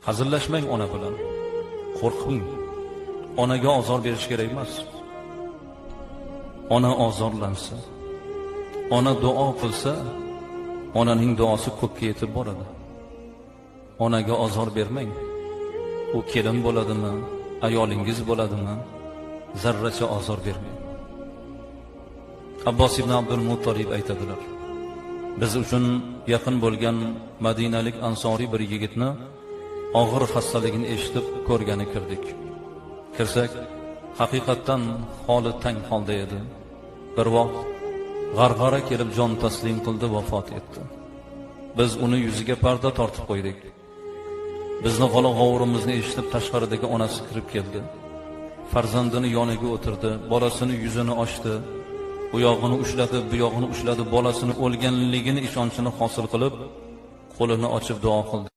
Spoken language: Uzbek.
Hazillashmang ona bilan. Qo'rqmang. Onaga ozor berish kerak emas. Ona ozorlansa, ona duo qilsa, onaning duosi ko'kka yetib boradi. Onaga ozor bermang. U kelin bo'ladimi, ayolingiz bo'ladimi, zarracha ozor bermang. Abbos ibn Abdul Muttalib aytadilar: biz uchun yaqin bo'lgan madinalik ansoriy bir yigitni og'ir xastaligini eshitib ko'rgani kirdik. Kirsak, haqiqatdan holi tang holda edi. Bir vaqt g'arg'ara kelib jon taslim qildi, vafot etdi. Biz uni yuziga parda tortib qo'ydik. Bizni g'ala-g'ovurimizni eshitib tashqaridagi onasi kirib keldi. Farzandini yoniga o'tirdi, bolasini yuzini ochdi, u yog'ini ushladi, bu yog'ini ushladi, bolasini o'lganligini ishonchini hosil qilib, qo'lini ochib duo qildi.